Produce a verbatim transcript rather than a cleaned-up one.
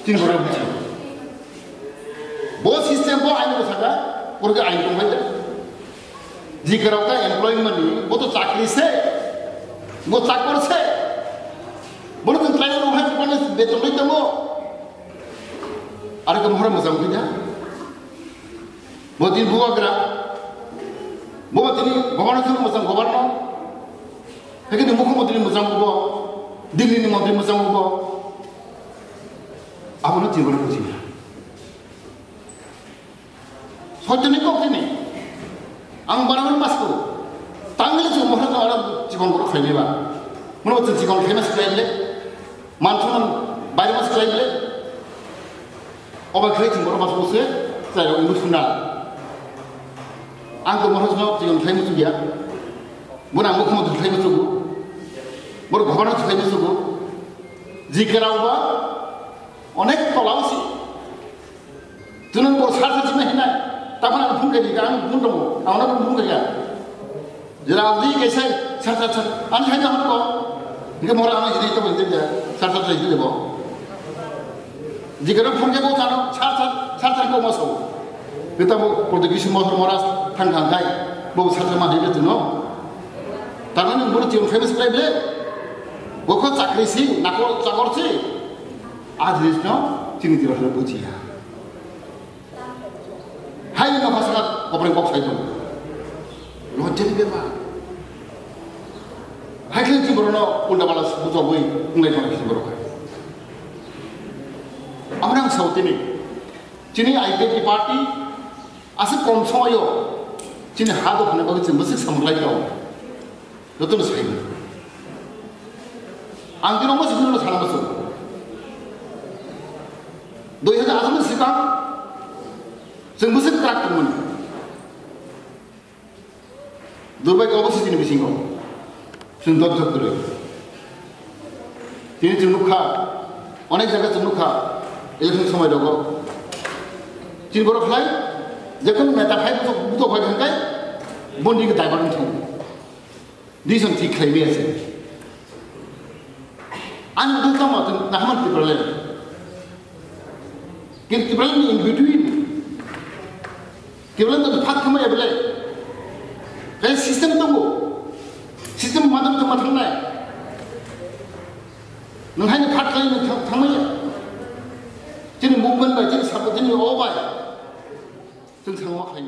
Chini borok buji. Bo system bo ain bo saka, porke ain tong hai da. Jikarok ta employment ni, bo to chakri se, bo chakor se. Bo to try no hai, bo beton loi tamo. Are ko mohor mojang buji da. Bo din bubagra, bo tini governor thang mojang governor, hekini mukhyamantri mojang bo, Delhi ni mantri mojang bo, abono tini bono bujiya. Soitoni kok tini, ang barang mas ko, tangli chu mohor no aram chikon ko khaini ba, mono chikon khaima siklai le. Mansuman baire mas khlai bile. Oba khlai chwng borok mas bose, chai rok wngwi suna. Ang to mohor sno chwng khlai muchuk ya. Bono ang mukhyamantri khlai muchugo. Borok governor khlai muchugo. Jikarok ba onek tola usi. Tunang bo sar sar sima hinai. Tamo ang phung kai di, ang phung dong. Ang na phung kai ya. Jera abdi kaisa sar sar sar. Ang hai na ko. Nge mora ang jini to bende ya. Sar sar sar hinai bo. Jikara phung ke bo tano sar sar sar sar ko maso. Kita bo protection mo mora thang thang kai. Bo sar sar ma hinai tuno. Tamo nang bo tiong famous kai bile. Bo ko chakri si, nako chakor si. A jinisno chini tira hwrwi bujiya. Hai no khasna kopreng kok sai tong. Lojjani bepar. Hai khe chini borokno ulta pala bujogwi wnglai tongkha chini borok. Amrang sautini. Chini I P F T party aswk kom somoio chini ha dophani bagwi chwng bwswk samung lai tong. Jotono sai. Ang tino mo sini sana masuk. Doi hajar asam sikang. Sing musik krak temen. Durbai ko sini bisingo. Sing dot dot dure. Tini chwng nukha. Onek jaga chwng nukha. Election somoi rogo. Tini borok khlai. Jekon neta phai buto phai hangkai. Bondi ke daibar thung. Decision thik khlai maya se. Ang duk tamo tong nahaman Tipraland. Kintu Tipraland ni in between. Tipraland to phak khamaya belai. Kai system tongo. System madam to mathangnai. Nang hai ni phak khlai nang thang-, thangmaya. Chini movement bai, chini support, chini o bai. Tong thangma khlai.